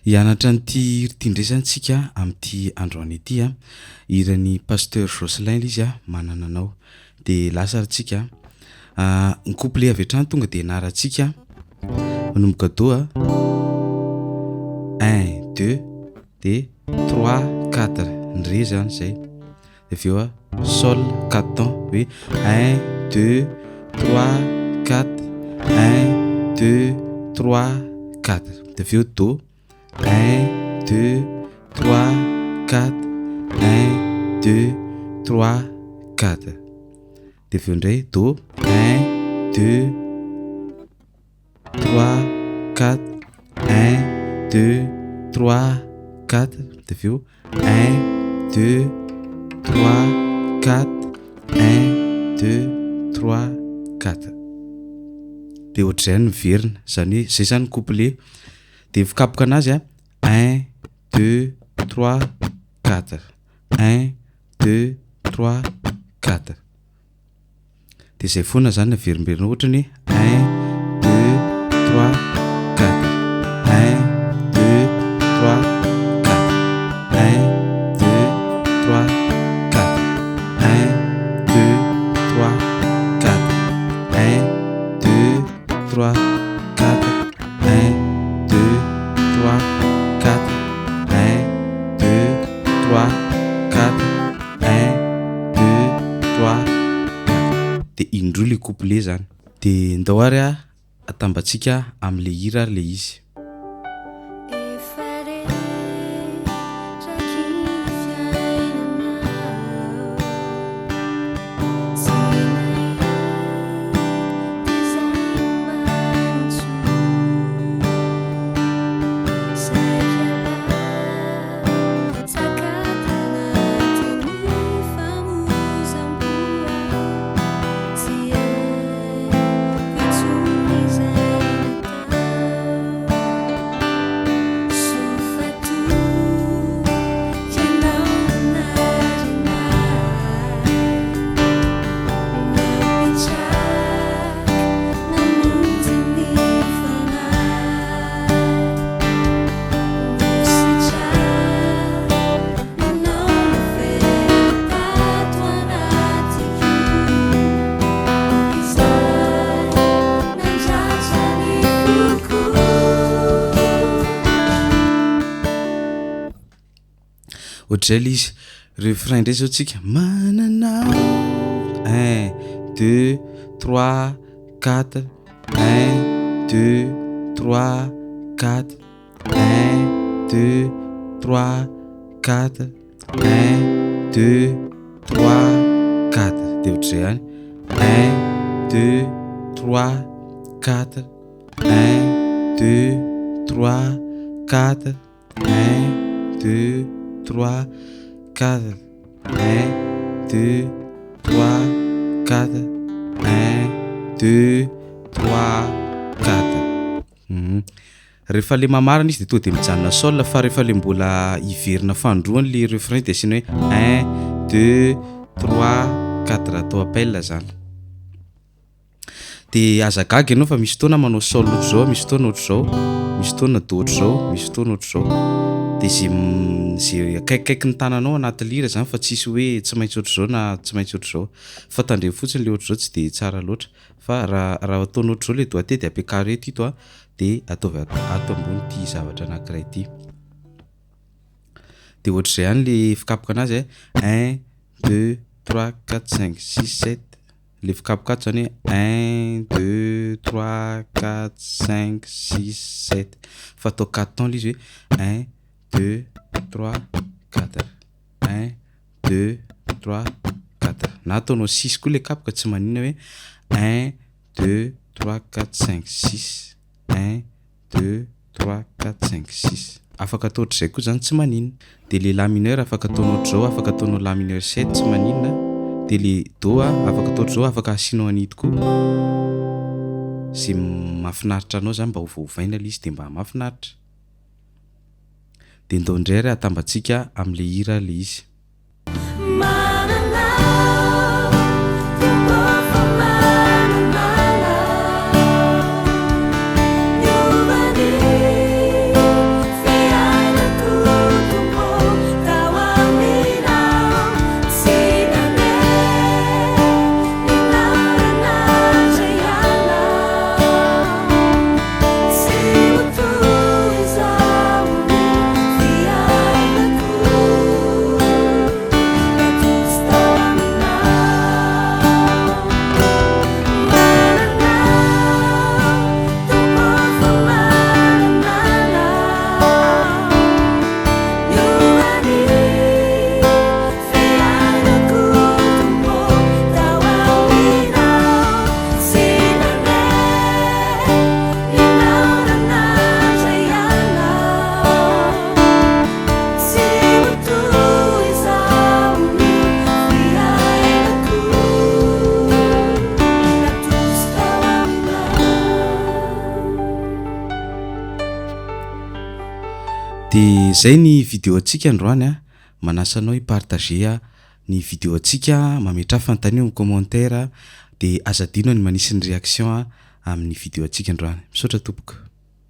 Hianatra an'ity hira ity indray izany tsika amin'ity androany ity a. Hiran'i Pasteur Jocelyn ilay izy a, Manana Anao. Dia lasa ary tsika. Ny couplet avy hatrany tonga dia ianarantsika. Manomboka do a. Un, deux, dia trois, quatre. Ny ré izany izay. Dia avy eo a, sol quatre temps hoe un, deux, trois, quatre, un, deux, trois, quatre. Dia avy eo do, un, deux, trois, quatre, un, deux, trois, quatre. Dia avy eo indray do, un, deux, trois, quatre, un, deux, trois, quatre, dia avy eo un, deux, trois, quatre, un, deux, trois, quatre. Dia ohatr'izay ny miverina, izany hoe zay zany ny couplet. Dia ny fikapoka anazy a, un, deux, trois, quatre, un, deux, trois, quatre. Dia izay foana izany averimberina ohatra ny hoe un, deux, trois, quatre, un, deux, trois, quatre, un, deux, trois, quatre, un, deux, trois, quatre, un, deux, trois, quatre, un, deux, trois, quatre, un, deux, trois, quatre, un, deux, trois, quatre. De indroa le couplet zany. De ndao ary a atambatsika am'le hira ary le izy. Efa reraky ny fiainana Tsy nahita izay nombana intsony Saika latsaka tanatin'ny famoizam-po Tsy haiko intsony izay natao Soa fa toa ianao nanarina ahy Nampitraka namonjy ny fanahy Nositraninao navela tato anatiko Izay nandratra ny foko. Ohatr'izay ilay izy. Refrain indray zao tsika. Manana un, deux, trois, quatre, un, deux, trois, quatre, un, deux, trois, quatre, un, deux, trois, quatre. Dia ohatr'izay ihany. Un, deux, trois, quatre, un, deux, trois, quatre, un, deux, trois, quatre, un, deux, trois, quatre, un, deux, trois, quatre. Mhm. Rehefa le mamarana izy de tonga de mijanona sol fa rehefa le mbola hiverina fanindroany le refrain de asiana hoe un, deux, trois, quatre atao appel zany. De aza gaga ianao fa misy fotoana manao sol ohatr'izao, misy fotoana ohatr'izao, misy fotoana do ohatr'izao, misy fotoana ohatr'izao. De zay zay akaikikaiky ny tananao anaty lira zany fa tsisy hoe tsy maintsy ohatr'izao na tsy maintsy ohatr'izao. Fa tandremo fotsiny le ohatr'izao tsy de tsara loatra fa raha raha ataonao ohatr'izao le doigté de ampiakaro eto ito a de ataovy ato ambony ity zavatra anankiray ity. De ohatr'izay ihany le fikapoka anazy a, un, deux, trois, quatre, cinq, six, sept, le fikapoka ato zany hoe un, deux, trois, quatre, cinq, six, sept fa atao quatre temps le izy hoe un, deux, trois, quatre, un, deux, trois, quatre na ataonao six koa le kapoka tsy maninona hoe un, deux, trois, quatre, cinq, six, un, deux, trois, quatre, cinq, six. Afaka atao ohatr'izay koa zany tsy maninona. De le la mineur afaka ataonao ohatr'izao, afaka ataonao la mineur sept tsy maninona. De le do a afaka atao ohatr'izao, afaka asianao an'ito koa. Zay mahafinaritra anao zany mba ovaovaina le izy de mba mahafinaritra. De ndao indray ary atambatsika am'le hira le izy. Manana Tompo fa manana Niova ny fiainana. De zay ny vidéo antsika androany a, manasa anao hi-partager ny vidéo antsika, mametraha fanontaniana amin'ny commentaire de aza adino ny manisy ny réaction amin'ny vidéo antsika androany. Misaotra tompoko.